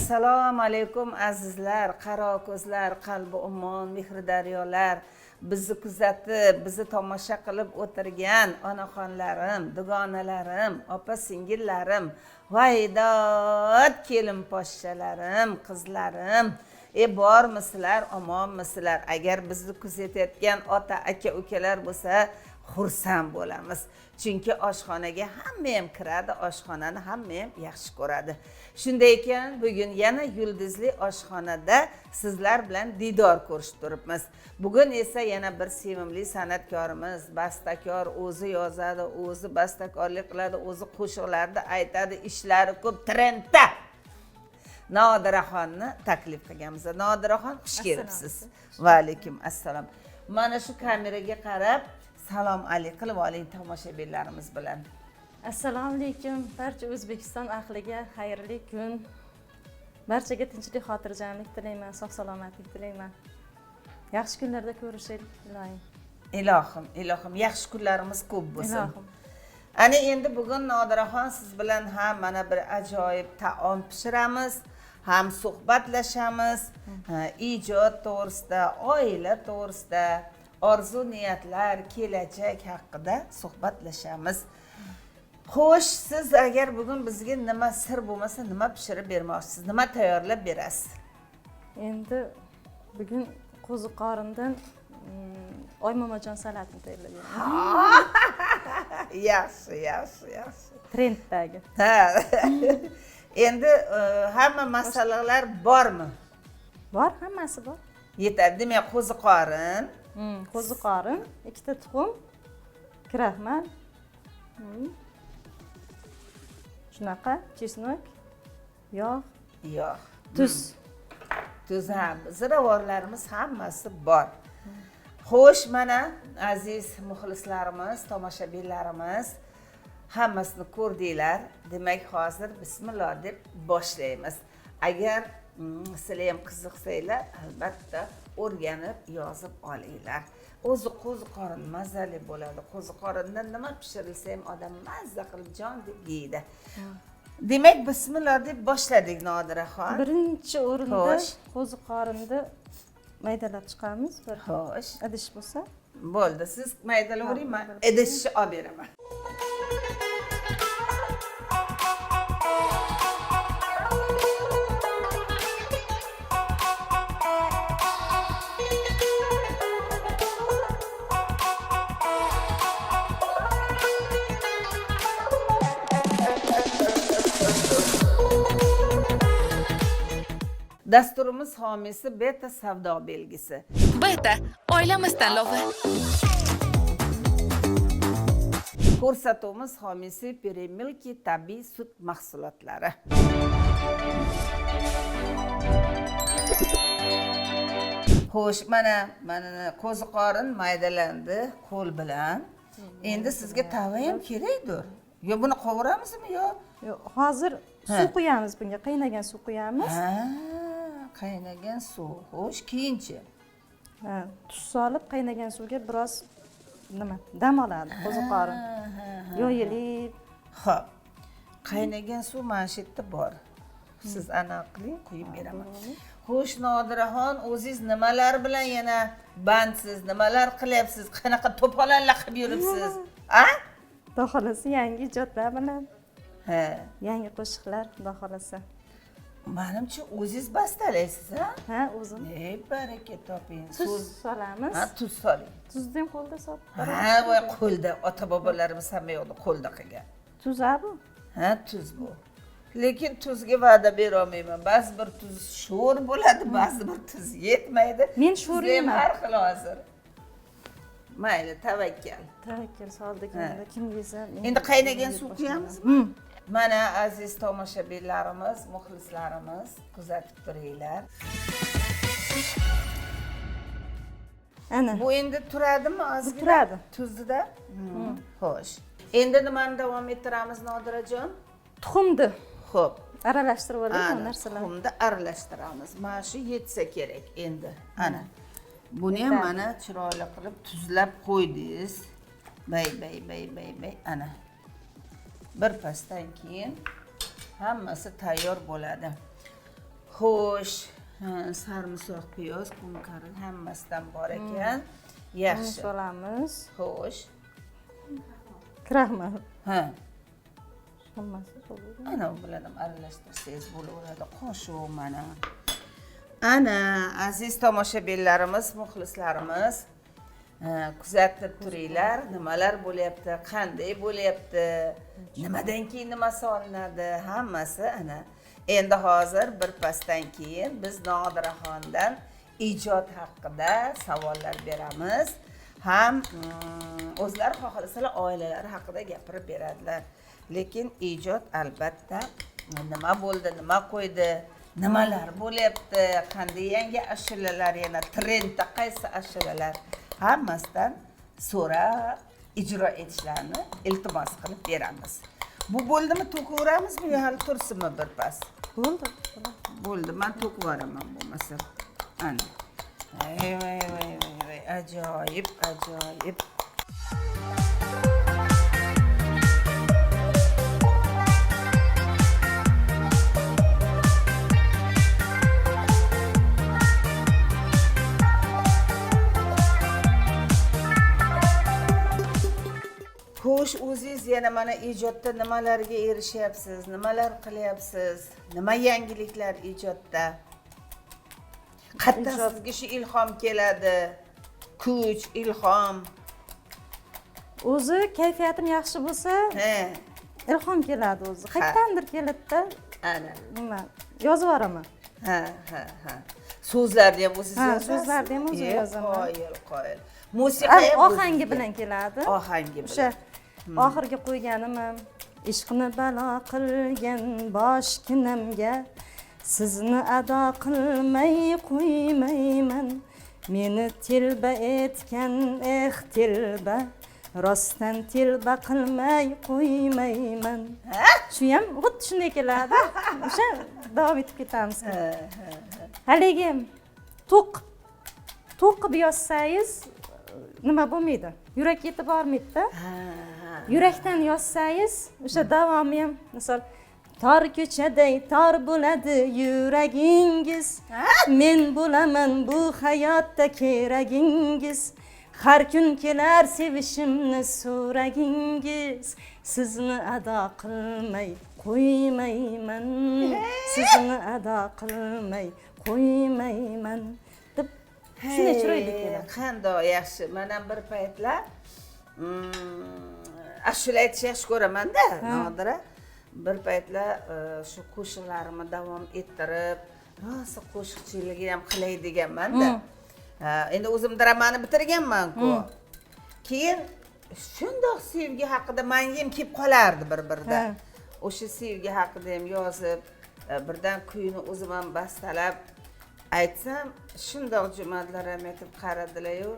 Assalomu alaykum azizlar, qaro ko'zlar, qalbi ummon, mehri daryolar, bizni kuzatib, bizni tomosha qilib o'tirgan onaxonlarim, dugonalarim, opa singillarim, vaydod kelin poshshalarim, qizlarim, bormisizlar, omonmisizlar? Agar bizni kuzatayotgan ota, aka, ukalar bo'lsa, xursand bo'lamiz. Chunki oshxonaga hamma ham kiradi, oshxonani hamma ham yaxshi ko'radi. Shunday ekan, bugun yana yulduzli oshxonada sizlar bilan diydor ko'rishib turibmiz. Bugun esa yana bir sevimli san'atkorimiz, bastakor, o'zi yozadi, o'zi bastakorlik qiladi, o'zi qo'shiqlarni aytadi, ishlari ko'p, trendda. Nodiraxonni taklif qilganmiz. Nodiraxon, xush kelibsiz. Va alaykum assalom. Mana shu kameraga qarab salom alik qilib oling tomoshabinlarimiz bilan. Assalomu alaykum barcha O'zbekiston ahliga, xayrli kun. Barchaga tinchlik, xotirjamlik tilayman, sog' salomatlik tilayman. Yaxshi kunlarda ko'rishaylik iloyim. Ilohim, ilohim, yaxshi kunlarimiz ko'p bo'lsin. Ilohim. Ana endi bugun Nodiraxon siz bilan ham mana bir ajoyib taom pishiramiz, ham suhbatlashamiz, ijod to'g'risida, oila to'g'risida, orzu niyatlar, kelajak haqida suhbatlashamiz. Xo'sh, siz agar bugun bizga nima sir bo'lmasa, nima pishirib bermoqchisiz, nima tayyorlab berasiz? Endi bugun qo'ziqorindan oymomajon salatini tayyorlab beraman. Yaxshi, yaxshi, yaxshi. Trenddagi. Ha. Endi hamma masalalar bormi? Bor, hammasi bor. Yetadi. Demak, qo'ziqorin, qo'ziqorin, 2 ta tuxum, kraxmal, shunaqa, chesnok, yog', yog', tuz. Tuz ham, ziravorlarimiz hammasi bor. Xo'sh, mana aziz muxlislarimiz, tomoshabinlarimiz, hammasini ko'rdinglar. Demak, hozir bismillah deb boshlaymiz. Agar sizlar ham qiziqsanglar, albatta o'rganib, yozib olinglar. O'zi qo'ziqorin mazali bo'ladi. Qo'ziqorindan nima pishirilsa ham odam mazza qilib jon deb yeydi. Demak, bismillah deb boshladik Nodiraxon. Birinchi o'rinda qo'ziqorinni maydalab chiqamiz bir. Xo'sh. Idish bo'lsa. Bo'ldi, siz maydalavering, men idishni olib beraman. Dasturimiz homiysi Beta savdo belgisi. Beta oilamiz tanlovi. Ko'rsatuvimiz homiysi Perimilki tabiiy sut mahsulotlari. Xo'sh, mana qo'ziqorin maydalandi qo'l bilan. Endi sizga tava ham kerakdir. Yo buni qovuramizmi yo? Yo'q, hozir suv quyamiz bunga, qaynagan suv quyamiz. Ha, qaynagan suv. Xo'sh, keyinchi? Ha, tuz solib qaynagan suvga biroz nima, dam oladi qo'ziqorin. Yoyilib. Xo'p. Qaynagan suv mana shu yerda bor. Siz ana qiling, quyib beraman. Xo'sh, Nodiraxon, o'zingiz nimalar bilan yana bandsiz, nimalar qilyapsiz? Qanaqa to'polonlar qilib yuribsiz? A? Xudo xolasa yangi ijodlar bilan. Ha. Yangi qo'shiqlar, xudo xolasa. Menimcha o'zingiz bastalaysiz, ha? Ha, o'zim. Ey, baraka toping. Tuz solamiz. Ha, tuz soling. Tuzni ham qo'lda solib. Ha, voy qo'lda, ota-bobolarimiz hamma yoqda qo'lda qilgan. Tuz a bu? Ha, tuz bu. Lekin tuzga va'da bera olmayman. Ba'zi bir tuz sho'r bo'ladi, ba'zi bir tuz yetmaydi. Men sho'r yeyman. Har xil hozir. Mayli, tavakkal. Tavakkal soldik endi, kim yesa. Endi qaynagan suv quyamizmi? Mana aziz tomoshabinlarimiz, muxlislarimiz, kuzatib turinglar. Ana. Bu endi turadimi ozgina? Turadi. Tuzida? Xo'sh. Endi nimani davom ettiramiz Nodirajon? Tuxumni. Xo'p. Aralashtirib olaylik narsalarni. Tuxumni aralashtiramiz. Mana shu yetsa kerak endi. Ana. Buni ham mana chiroyli qilib tuzlab qo'ydingiz. Bay bay bay bay bay. Ana. Bir pasdan keyin hammasi tayyor bo'ladi. Xo'sh, sarimsoq, piyoz, ko'mkari hammasidan bor ekan. Yaxshi. Solamiz. Xo'sh. Kraxmal. Ha. Hammasi bo'ladi. Ana u bilan ham aralashtirsangiz bo'laveradi. Qoshiq mana. Ana, aziz tomoshabinlarimiz, muxlislarimiz, kuzatib turinglar, nimalar bo'lyapti, qanday bo'lyapti, nimadan keyin nima solinadi, hammasi ana. Endi hozir bir pasdan keyin biz Nodiraxondan ijod haqida savollar beramiz. Ham o'zlari xohlasalar oilalari haqida gapirib beradilar. Lekin ijod albatta nima bo'ldi, nima qo'ydi, nimalar bo'lyapti, qanday yangi ashulalar, yana trendda qaysi ashulalar, hammasidan so'rab ijro etishlarini iltimos qilib beramiz. Bu bo'ldimi, to'kaveramizmi yo hali tursinmi bir pas? Bo'ldi. Bo'ldi, men to'kib yuboraman bo'lmasa. Ana. Voy voy voy voy, ajoyib, ajoyib. Xo'sh, o'zingiz yana mana ijodda nimalarga erishyapsiz, nimalar qilyapsiz, nima yangiliklar ijodda? Qayerdan sizga shu ilhom keladi? Kuch, ilhom. O'zi kayfiyatim yaxshi bo'lsa, ilhom keladi o'zi. Qayerdandir keladi-da. Ana. Nima, yozib yuboraman. Ha, ha, ha. So'zlarni ham o'zingiz yozasiz? So'zlarni ham o'zim yozaman. Qoyil, qoyil. Musiqa ham ohangi bilan keladi. Ohangi bilan. O'sha oxirgi qo'yganim ham ishqni balo qilgan boshginamga sizni ado qilmay qo'ymayman. Meni telba etgan eh telba, rostdan telba qilmay qo'ymayman. Shu ham xuddi shunday keladi. O'sha davom etib ketamiz. Haligi to'qib yozsangiz nima bo'lmaydi? Yurak yetib bormaydi-da. Yurakdan yozsangiz o'sha davomi ham, misol tor ko'chaday tor bo'ladi yuragingiz. Men bo'laman bu hayotda keragingiz. Har kun kelar sevishimni so'ragingiz. Sizni ado qilmay qo'ymayman. Sizni ado qilmay qo'ymayman deb shunday chiroyli keladi. Qanday yaxshi. Men ham bir paytlar ashula aytishni yaxshi ko'raman-da, Nodira. Bir paytlar shu qo'shiqlarimni davom ettirib, rosa qo'shiqchiligi ham qilay deganman-da. Endi o'zim dramani bitirganman-ku. Keyin shundoq sevgi haqida menga ham kelib qolardi bir-birda. O'sha sevgi haqida ham yozib, birdan kuyni o'zim ham bastalab aytsam, shundoq Jumadlar ham aytib qaradilar-yu,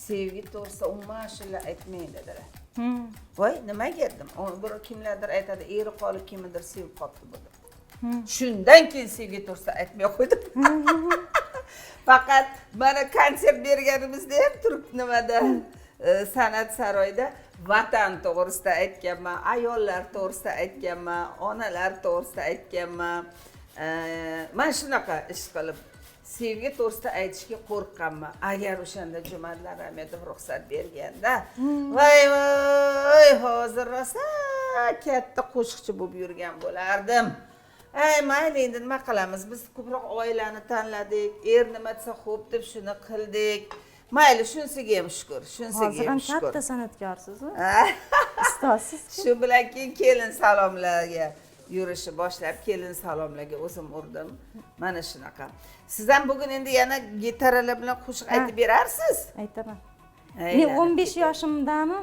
sevgi to'g'risida umuman ashula aytmang dedilar. Voy, nimaga dedim? Bir kimlardir aytadi, eri qolib kimnidir sevib qolibdi bu deb. Shundan keyin sevgi to'g'risida aytmay qo'ydim. Faqat mana konsert berganimizda ham turib nimada san'at saroyida vatan to'g'risida aytganman, ayollar to'g'risida aytganman, onalar to'g'risida aytganman. Men shunaqa ish qilib sevgi to'g'risida aytishga qo'rqqanman. Agar o'shanda Jumadlar Ahmedov ruxsat berganda, voy voy, hozir rosa katta qo'shiqchi bo'lib yurgan bo'lardim. Ay, mayli, endi nima qilamiz? Biz ko'proq oilani tanladik, er nima desa xo'p deb shuni qildik. Mayli, shunsiga ham shukur, shunsiga ham shukur. Hozir ham katta san'atkorsiz-ku. Ustozsiz. Shu bilan keyin kelin salomlarga yurishni boshlab, kelin salomlarga o'zim urdim. Mana shunaqa. Siz ham bugun endi yana gitaralar bilan qo'shiq aytib berarsiz? Aytaman. Men 15 yoshimdami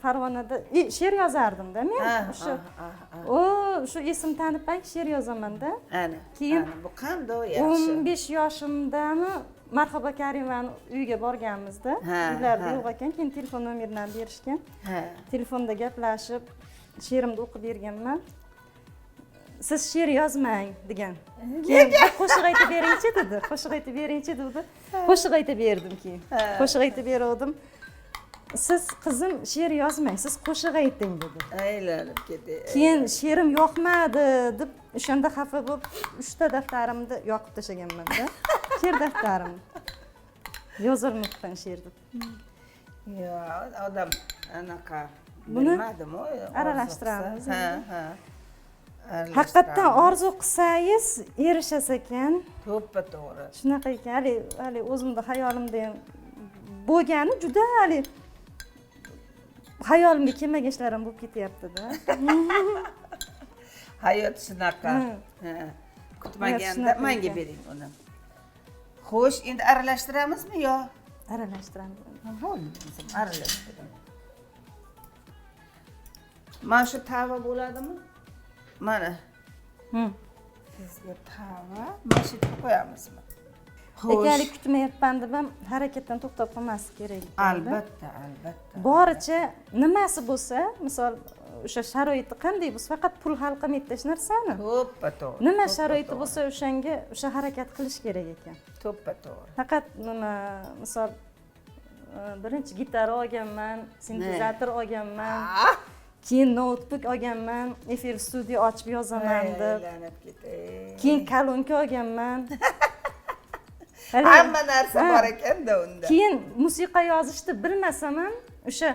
Farg'onada she'r yozardim-da men. O'sha shu esim tanibman, she'r yozaman-da. Ana. Keyin bu qanday yaxshi. 15 yoshimdami Marhaba Karimani uyiga borganimizda, uylarida yo'q ekan, keyin telefon nomerini berishgan. Telefonda gaplashib, she'rimni o'qib berganman. Siz she'r yozmang degan. Keyin qo'shiq aytib beringchi dedi. Qo'shiq aytib beringchi dedi. Qo'shiq aytib berdim keyin. Qo'shiq aytib berdim. Siz qizim she'r yozmang, siz qo'shiq ayting dedi. Aylanib ketay. Keyin she'rim yoqmadi deb o'shanda xafa bo'lib 3 ta daftarimni yoqib tashlaganman-da. She'r daftarimni. Yozilmabman she'r deb. Yo'q, odam anaqa Buni bilmadim u. aralashtiramiz. Ha, ha. Haqiqatdan orzu qilsangiz erishasiz ekan. To'ppa to'g'ri. Shunaqa ekan, hali o'zimda xayolimda ham bo'lgani juda hali xayolimga kelmagan ishlar ham bo'lib ketyapti-da. Hayot shunaqa. Kutmaganda menga bering uni. Xo'sh, endi aralashtiramizmi yo? Aralashtiramiz. Bo'ldi, aralashtiramiz. Mana shu tava bo'ladimi? Mana. Sizga tava, mana shu yerga qo'yamizmi? Lekin hali kutmayapman deb ham harakatdan to'xtab qolmaslik kerak. Albatta, albatta. Boricha nimasi bo'lsa, misol o'sha sharoiti qanday bo'lsa, faqat pul hal qilmaydi hech narsani. To'ppa to'g'ri. Nima sharoiti bo'lsa o'shanga o'sha harakat qilish kerak ekan. To'ppa to'g'ri. Faqat nima, misol birinchi gitara olganman, sintezator olganman. Keyin noutbuk olganman, efir studiya ochib yozaman deb. Keyin kolonka olganman. Hamma narsa bor ekanda unda. Keyin musiqa yozishni bilmasam ham o'sha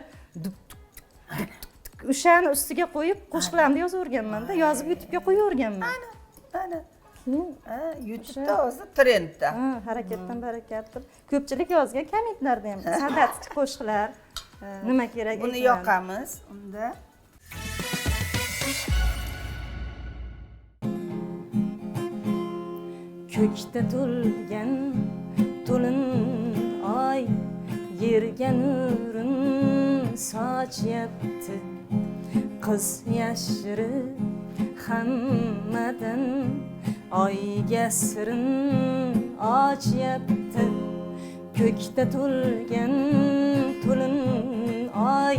o'shani ustiga qo'yib qo'shiqlarni yozaverganman-da, yozib YouTube'ga qo'yaverganman. Ana, ana. YouTube'da hozir trendda. Ha, harakatdan barakat deb ko'pchilik yozgan kommentlarda ham san'atchi qo'shiqlar nima kerak. Buni yoqamiz unda. Ko'kda to'lgan to'lin oy yerga nurin sochyapti. Qiz yashirib hammadan oyga sirin ochyapti. Ko'kda to'lgan to'lin oy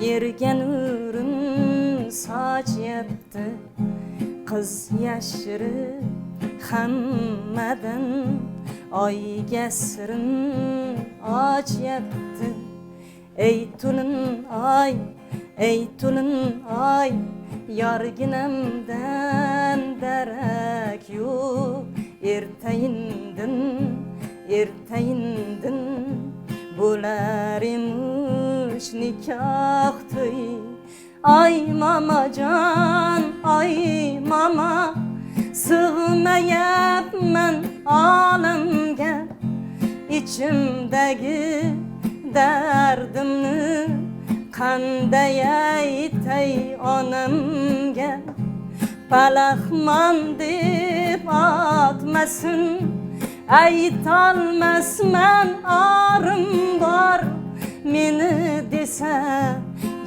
yerga nurin sochyapti. Qiz yashirib hammadan oyga sirin ochyapti. Ey to'lin oy, ey to'lin oy, yorginamdan darak yo'q. Erta-indin, erta-indin bo'lar emish nikoh to'yi. Ay mamajon, ay mama, sig'mayapman olamga. Ichimdagi dardimni qanday aytay onamga. Palaxman deb otmasin, aytolmasman orim bor. Meni desa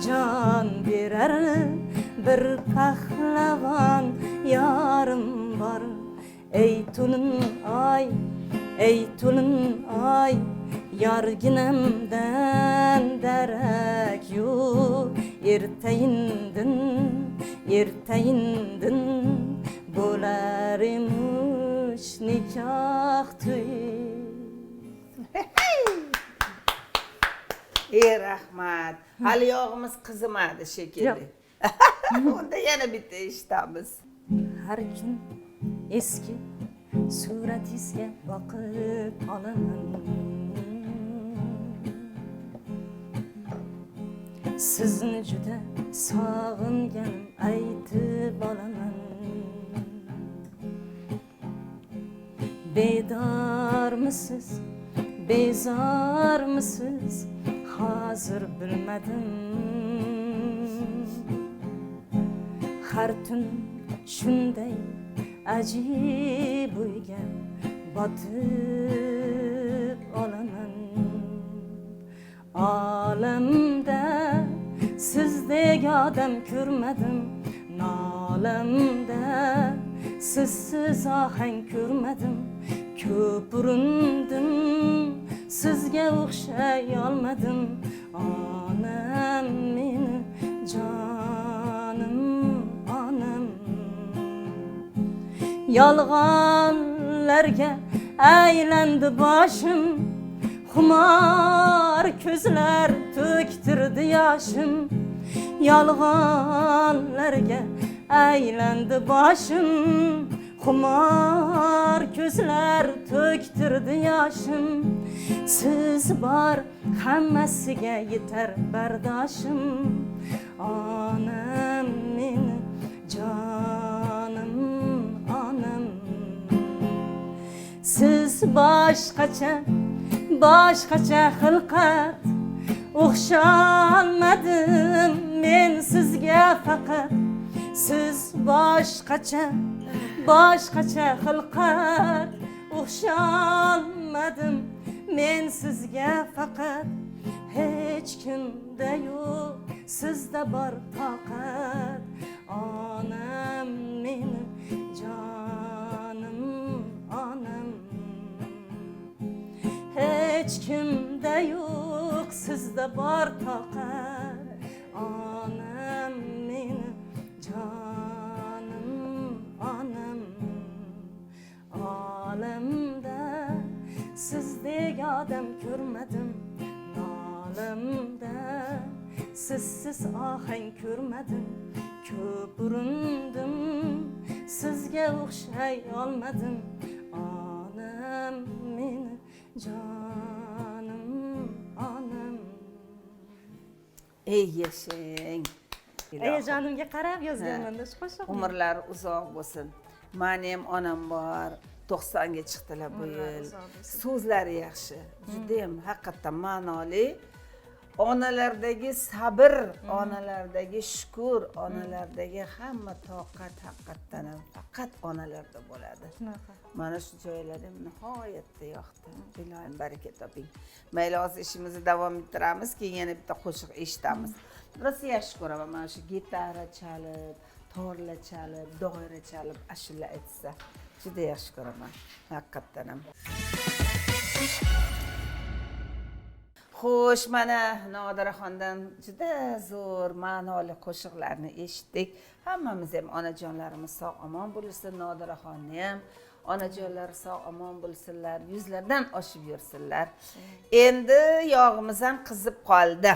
jon berar bir pahlavon yorim bor. Ey to'lin oy, ey to'lin oy, yorginamdan darak yo'q. Erta-indin, erta-indin bo'lar emish nikoh to'yi. Ey rahmat. Hali yog'imiz qizimadi shekilli. Unda yana bitta eshitamiz. Har kun eski suratingizga boqib olaman. Sizni juda sog'inganim aytib olaman. Bedormisiz, bezormisiz, hozir bilmadim. Har tun shunday ajib o'yga botib olaman. Olamda sizdek odam ko'rmadim, nolamda sizsiz ohang ko'rmadim. Ko'p urindim, sizga o'xshay olmadim. Onam meni jonim, onam. Yolg'onlarga aylandi boshim, xumor ko'zlar to'ktirdi yoshim, yolg'onlarga aylandi boshim. Xumor ko'zlar to'ktirdi yoshim, siz bor hammasiga yetar bardoshim. Onam meni jonim onam, siz boshqacha boshqacha xilqat, o'xsholmadim men sizga faqat. Siz boshqacha boshqacha xilqat, o'xsholmadim men sizga faqat. Hech kimda yo'q sizda bor toqat. Onam meni jonim onam, hech kimda yo'q sizda bor toqat. Onam meni jonim onam, olamda sizdek odam ko'rmadim, nolimda sizsiz ohang ko'rmadim. Ko'p urindim sizga o'xshay olmadim. Onam meni jonim onam. Ey yashang. Hayajonimga qarab yozganman-da shu qo'shiqni. Umrlari uzoq bo'lsin. Mani ham onam bor, 90 ga chiqdilar bu yil. So'zlari yaxshi, judayam haqiqatdan ma'noli. Onalardagi sabr, onalardagi shukur, onalardagi hamma toqat haqiqatdan ham faqat onalarda bo'ladi. Mana shu joylari nihoyatda yoqdi. Ilohim baraka toping. Mayli, hozir ishimizni davom ettiramiz, keyin yana bitta qo'shiq eshitamiz. Rosa yaxshi ko'raman mana shu gitara chalib, torla chalib, doira chalib ashula aytsa. Juda yaxshi ko'raman, haqiqatdan ham. Xo'sh, mana Nodiraxondan juda zo'r ma'noli qo'shiqlarni eshitdik. Hammamiz ham onajonlarimiz sog' omon bo'lsin, Nodiraxonni ham onajonlari sog' omon bo'lsinlar, yuzlardan oshib yursinlar. Endi yog'imiz ham qizib qoldi.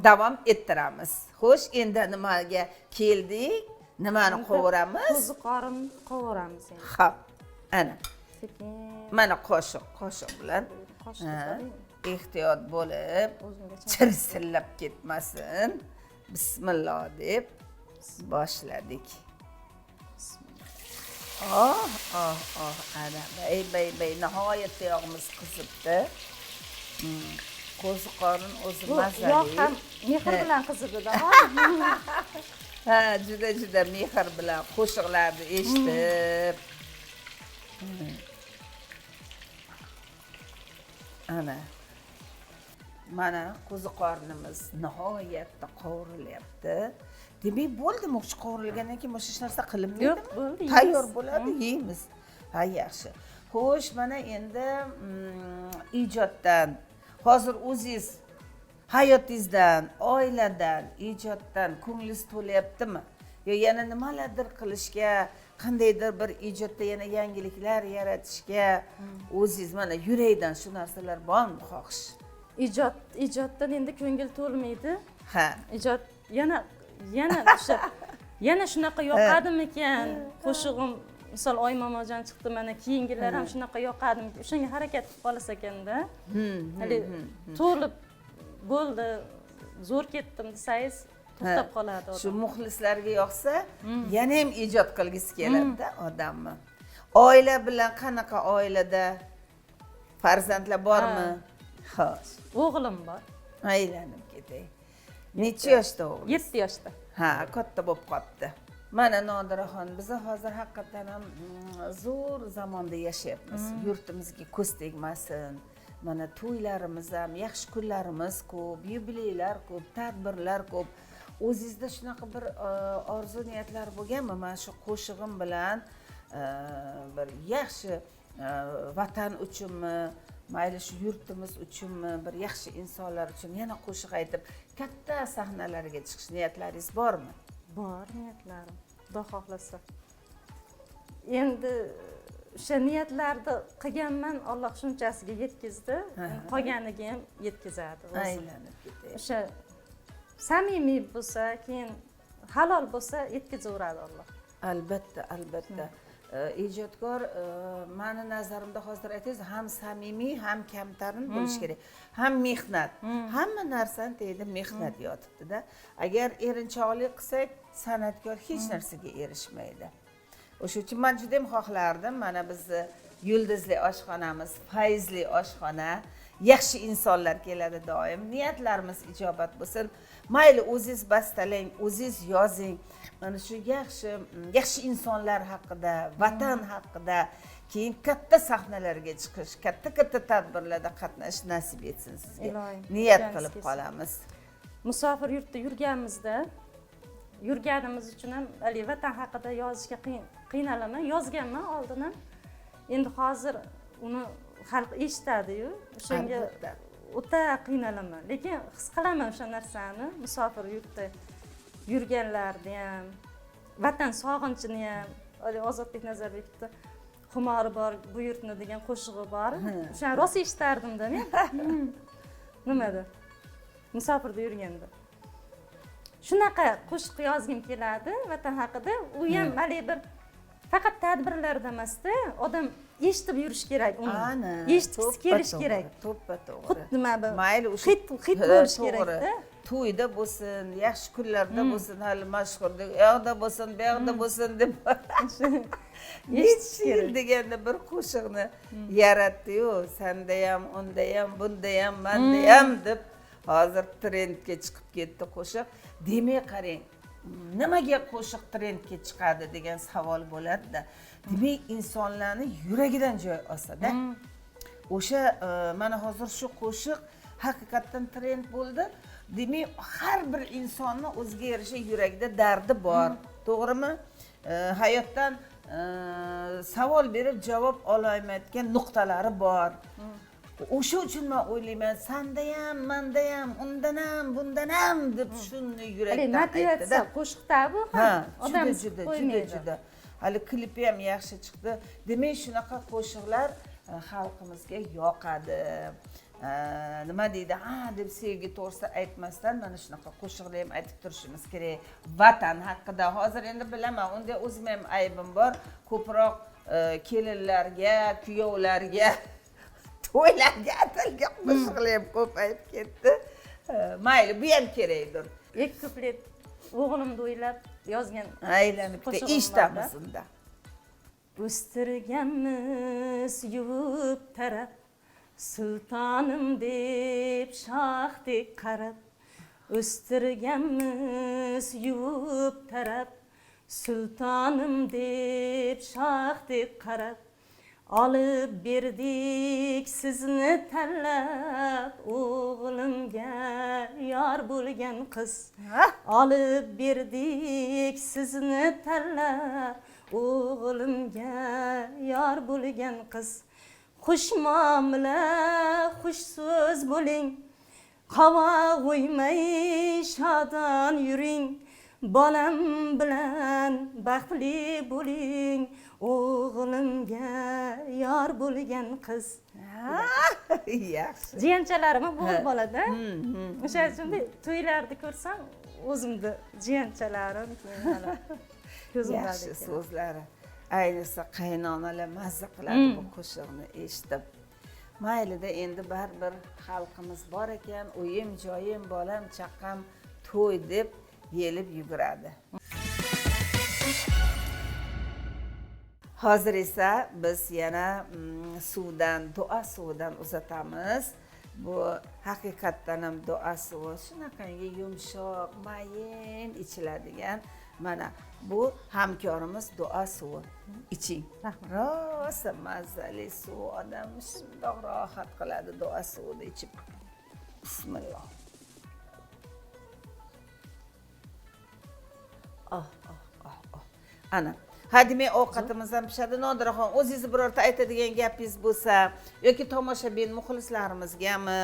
Davom ettiramiz. Xo'sh, endi nimaga keldik? Nimani qovuramiz? Qo'ziqorin qovuramiz endi. Xo'p, ana. Sekin. Mana qoshiq bilan. Ehtiyot bo'lib, chirsillab ketmasin. Bismillah deb boshladik. Oh, oh, oh, ana. Bay, bay, bay, nihoyatda yog'imiz qizibdi. Qo'ziqorin o'zi mazali. Yog' ham mehr bilan qizibdi-da. Ha, juda juda mehr bilan qo'shiqlarni eshitib. Ana. Mana qo'ziqorinimiz nihoyatda qovurilyapti. Demak, bo'ldimi? O'sha qovurilgandan keyin boshqa hech narsa qilinmaydimi? Yo'q, bo'ldi. Tayyor bo'ladi, yeymiz. Ha, yaxshi. Xo'sh, mana endi ijoddan, hozir o'zingiz hayotingizdan, oiladan, ijoddan ko'nglingiz to'layaptimi? Yo yana nimalardir qilishga, qandaydir bir ijodda yana yangiliklar yaratishga o'zingiz mana yurakdan shu narsalar bormi xohish? Ijoddan endi ko'ngil to'lmaydi. Ha. Ijod yana o'sha yana shunaqa yoqadimikan qo'shig'im, misol Oy momojon chiqdi, mana keyingilar ham shunaqa yoqadimikan, o'shanga harakat qilib qolsa ekanda. Hali to'lib bo'ldi, zo'r ketdim desangiz to'xtab qoladi odam. Shu muxlislarga yoqsa, yana ham ijod qilgisi keladi-da odamni. Oila bilan qanaqa oilada farzandlar bormi? Xo'sh. O'g'lim bor. Aylanib ketay. Necha yoshda o'g'lingiz? 7 yoshda. Ha, katta bo'lib qolibdi. Mana Nodiraxon, biz hozir haqiqatan ham zo'r zamonda yashayapmiz. Yurtimizga ko'z tegmasin. Mana to'ylarimiz ham, yaxshi kunlarimiz ko'p, yubileylar ko'p, tadbirlar ko'p. O'zingizda shunaqa bir orzu niyatlar bo'lganmi? Mana shu qo'shig'im bilan bir yaxshi vatan uchunmi, mayli shu yurtimiz uchunmi, bir yaxshi insonlar uchun yana qo'shiq aytib katta sahnalarga chiqish niyatlaringiz bormi? Bor niyatlarim, Xudo xohlasa. Endi O'sha niyatlarni qilganman, Alloh shunchasiga yetkazdi, qolganiga ham yetkazadi o'zi. Aylanib ketay. O'sha samimiy bo'lsa, keyin halol bo'lsa, yetkazaveradi Alloh. Albatta, albatta. Ijodkor, mani nazarimda, hozir aytdingiz, ham samimiy, ham kamtarin bo'lishi kerak, ham mehnat. Hamma narsani tagida mehnat yotibdida. Agar erinchoqlik qilsak, san'atkor hech narsaga erishmaydi. O'sha uchun man juda ham xohlardim, mana bizni yulduzli oshxonamiz, fayzli oshxona, yaxshi insonlar keladi doim, niyatlarimiz ijobat bo'lsin. Mayli, o'zingiz bastalang, o'zingiz yozing, mana shu yaxshi yaxshi insonlar haqida, vatan haqida. Keyin katta sahnalarga chiqish, katta katta tadbirlarda qatnashish nasib etsin sizga. Iloyim. Niyat Joningiz qilib kelsin. qolamiz. Musofir yurtda yurganimizda, yurganimiz uchun ham haligi vatan haqida yozishga qiynalaman. Yozganman oldin ham, endi hozir uni xalq eshitadiyu, o'shanga o'ta qiynalaman, lekin his qilaman o'sha narsani. Musofir yurtda yurganlarni ham, vatan sog'inchini ham. Haligi Ozodbek Nazarbekovni "Xumori bor bu yurtni" degan qo'shig'i bor, o'shani rosa eshitardimda men nimada, musofirda yurganda. Shunaqa qo'shiq yozgim keladi vatan haqida. U ham haligi bir faqat tadbirlarda emasda, odam eshitib yurish kerak uni. Ana, Eshitgisi to'ppa kelishi to'g'ri, kerak. To'ppa to'g'ri. Xuddi nima bu, Mayli, o'sha hit hit bo'lishi to'g'ri. kerakda. To'yda bo'lsin, yaxshi kunlarda bo'lsin, hali mashhurlik u yoqda bo'lsin, bu yoqda bo'lsin deb Eshitish necha yil kerak. deganda bir qo'shiqni yaratdiyu, sandayam, undayam, bundayam, mandayam deb hozir trendga chiqib ketdi qo'shiq. Demak, qarang, nimaga qo'shiq trendga chiqadi degan savol bo'ladida. Demak, insonlarni yuragidan joy olsada, o'sha mana hozir shu qo'shiq haqiqatdan trend bo'ldi. Demak, har bir insonni o'ziga yarasha yuragida dardi bor, to'g'rimi? Hayotdan savol berib javob ololmayotgan nuqtalari bor. O'sha uchun man o'ylayman, sandayam, mandayam, undan ham, bundan ham deb shuni yurakdan Motivatsiya aytdida. qo'shiqda bu Ha, ham juda odam juda juda qo'ymaydi. Juda hali klipi ham yaxshi chiqdi. Demak, shunaqa qo'shiqlar xalqimizga yoqadi. Nima deydi, ha deb sevgi to'g'risida aytmasdan, mana shunaqa qo'shiqlar ham aytib turishimiz kerak vatan haqida. Hozir endi bilaman, unda o'zim ham aybim bor, ko'proq kelinlarga, kuyovlarga, to'ylarga atalgan qo'shiqlar ham ko'payib ketdi. Mayli, bu ham kerakdir. Ikki kuplet o'g'limni o'ylab yozgan Aylanib qo'shig'im eshitamiz bor-da. unda. O'stirganmiz yuvib tarab, sultonim deb shohdek qarab. O'stirganmiz yuvib tarab, sultonim deb shohdek qarab. Olib berdik sizni tanlab, o'g'limga yor bo'lgan qiz. Olib berdik sizni tanlab, o'g'limga yor bo'lgan qiz. Xush muomala, xush so'z bo'ling, qova qo'ymay shodon yuring. Bolam bilan baxtli bo'ling, o'g'limga yor bo'lgan qiz. Yaxshi. Jiyanchalarim ham o'g'il bolada, o'sha uchun to'ylarni ko'rsam, o'zimni jiyanchalarim keyin hali ko'zimga Yaxshi keladi. so'zlari. Ayniqsa qaynonalar mazza qiladi bu qo'shiqni eshitib. Maylida, endi baribir xalqimiz bor ekan, uyim, joyim, bolam, chaqam, to'y deb yelib yuguradi. Hozir esa biz yana suvdan, duo suvidan uzatamiz. Bu haqiqatdan ham duo suvi shunaqangi yumshoq, mayin ichiladigan. Mana bu hamkorimiz duo suvi, iching. Rahmat. Rosa mazali suv, odam shundoq rohat qiladi duo suvini ichib. Bismillah. Oh, oh, oh, oh. Ana, hademay ovqatimiz ham pishadi. Nodiraxon, o'zingizni birorta aytadigan gapingiz bo'lsa yoki tomoshabin muxlislarimizgami,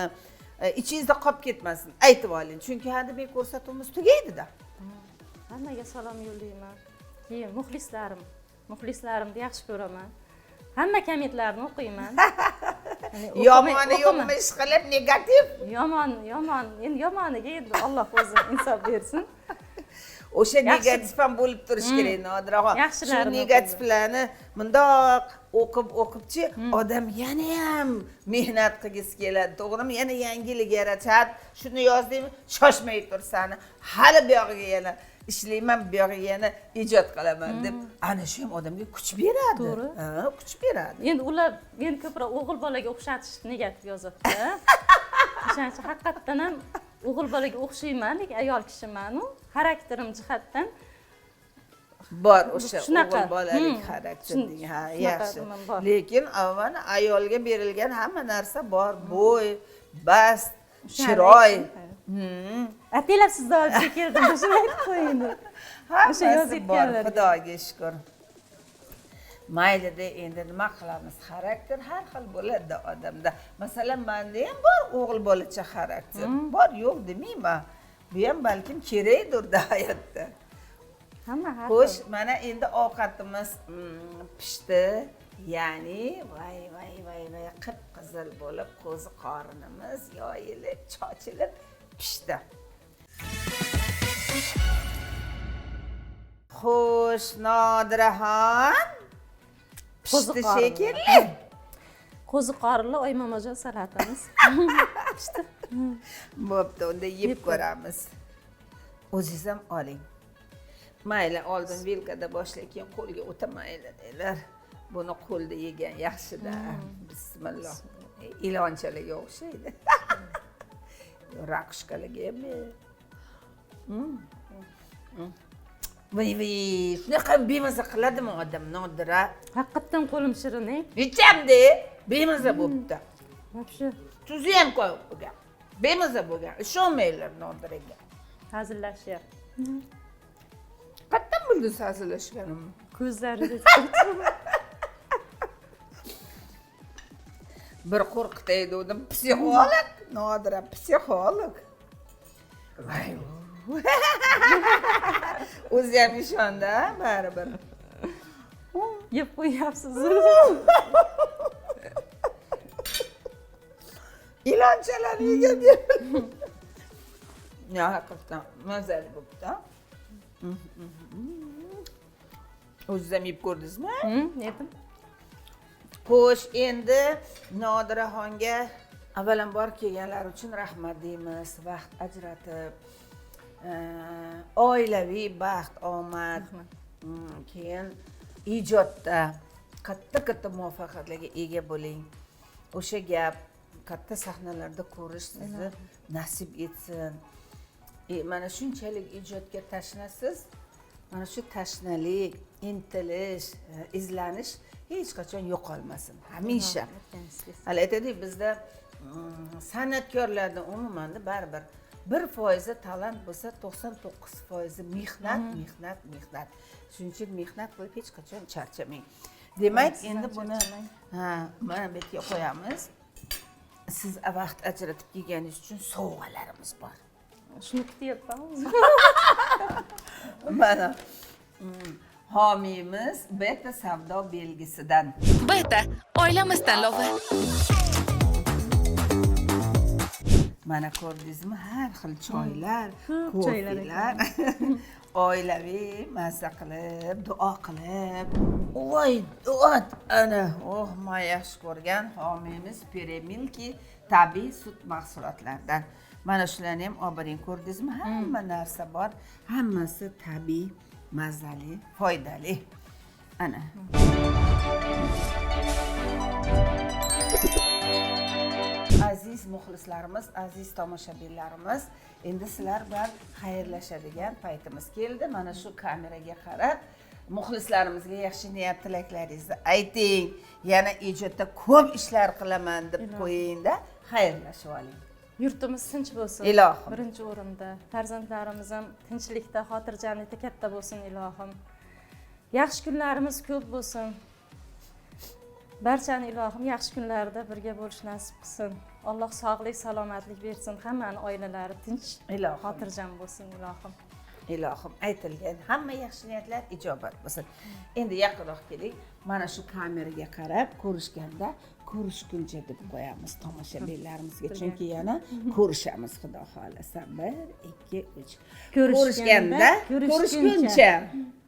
ichingizda qolib ketmasin, aytib oling, chunki hademay ko'rsatuvimiz tugaydida. Hammaga salom yo'llayman. Keyin muxlislarim, muxlislarimni yaxshi ko'raman. Hamma kommentlarni o'qiyman. Yomoni yo'qmi ish qilib negativ? Yomon, yomon. Endi yomoniga endi Alloh o'zi insof bersin. O'sha negativ ham bo'lib turishi kerak, Nodiraxon. Shu negativlarni mundoq o'qib o'qibchi odam yana ham mehnat qilgisi keladi, to'g'rimi? Yana yangilik yaratadi. Shuni yozdingmi, shoshmay tursani, hali bu yog'iga yana ishlayman, bu yog'iga yana ijod qilaman deb. Ana shu ham odamga kuch beradi. To'g'ri. Ha, kuch beradi. Endi ular meni ko'proq o'g'il bolaga o'xshatish negativ yozadi. O'shaning uchun haqiqatdan ham o'g'il bolaga o'xshayman, lekin ayol kishiman-u, xarakterim jihatdan bor o'sha o'g'il bolalik xaraktering. Ha, yaxshi. Lekin avval ayolga berilgan hamma narsa bor. Bo'y, bast, chiroy. Ataylab sizni olib keldim, shuni aytib qo'ying. Hammasi bor, Xudoga shukr. Mayli-da, endi nima qilamiz? Xarakter har xil bo'ladi odamda. Masalan, menda ham bor o'g'il bolacha xarakter. Bor, yo'q demayman. Bu ham balkim kerakdir-da hayotda. Hamma har. Xo'sh, mana endi ovqatimiz pishdi. Ya'ni voy voy voy voy qip-qizil bo'lib, qo'zi qorinimiz yoyilib, chochilib pishdi. Xo'sh, Nodiraxon, pishdi shekilli. Qo'zi qorinli oymomajon salatimiz pishdi. Bo'pti, unda yeb ko'ramiz. O'zingiz ham oling. Mayli, oldin vilkada boshlay, keyin qo'lga o'tamayli deylar. Buni qo'lda yegan yaxshida. Bismillah. Ilonchalarga o'xshaydi. Rakushkalarga ham. Voy voy, shunaqa bemaza qiladimi odam, Nodira? Haqiqatdan qo'lim shirin, ey. Nechamda bemaza bo'pti. Вообще. Tuzi ham ko'p bo'lgan. Bemaza bo'lgan. Ishonmanglar Nodiraga. Hazillashyapti. Qayerdan bildingiz hazillashganimni? Ko'zlarida. Bir qo'rqitaydi dedim. Psixolog, Nodira psixolog. Voy. O'zi ham ishondi, baribir. Yeb qo'yapsiz. Ilonchalar yegan. Ya haqiqatan mazali bo'pti. O'zingiz ham yeb ko'rdingizmi? Yedim. Xo'sh, endi Nodiraxonga avvalambor kelganlar uchun rahmat deymiz. Vaqt ajratib, oilaviy baxt, omad, keyin ijodda katta-katta muvaffaqiyatlarga ega bo'ling. O'sha gap katta sahnalarda ko'rish sizni nasib etsin. Mana shunchalik ijodga tashnasiz, mana shu tashnalik, intilish, izlanish hech qachon yo'qolmasin, hamisha. Hali aytaylik, bizda san'atkorlarda umuman baribir 1% talant bo'lsa, 99% mehnat, mehnat, mehnat. Shuning uchun mehnat qilib hech qachon charchamang. Demak, endi buni mana bu yerga qo'yamiz. Siz vaqt ajratib kelganingiz uchun sovg'alarimiz bor. Shuni kutyapman. Mana homiymiz Beta savdo belgisidan. Beta oilamiz tanlovi. Mana ko'rdingizmi, har xil choylar, ko'filar, oilaviy maza qilib, duo qilib. Voy, duo ana, oh, men yaxshi ko'rgan homiymiz Peremilki tabiiy sut mahsulotlaridan. Mana shularni ham olib boring, ko'rdingizmi? Hamma narsa bor, hammasi tabiiy, mazali, foydali. Ana. Aziz muxlislarimiz, aziz tomoshabinlarimiz, endi sizlar bilan xayrlashadigan paytimiz keldi. Mana shu kameraga qarab muxlislarimizga yaxshi niyat tilaklaringizni ayting. Yana ijodda ko'p ishlar qilaman deb qo'ying-da, xayrlashib oling. Yurtimiz tinch bo'lsin. Ilohim. Birinchi o'rinda. Farzandlarimiz ham tinchlikda, xotirjamlikda katta bo'lsin ilohim. Yaxshi kunlarimiz ko'p bo'lsin. Barchani ilohim yaxshi kunlarda birga bo'lish nasib qilsin. Alloh sog'lik, salomatlik bersin. Hammani oilalari tinch, ilohim, xotirjam bo'lsin ilohim. Ilohim, aytilgan hamma yaxshi niyatlar ijobat bo'lsin. Endi yaqinroq keling, mana shu kameraga qarab, "Ko'rishganda ko'rishguncha" deb qo'yamiz tomoshabinlarimizga, chunki yana ko'rishamiz, xudo xohlasa. Bir, ikki, uch. Ko'rishganda Ko'rishganda ko'rishguncha. Ko'rishguncha.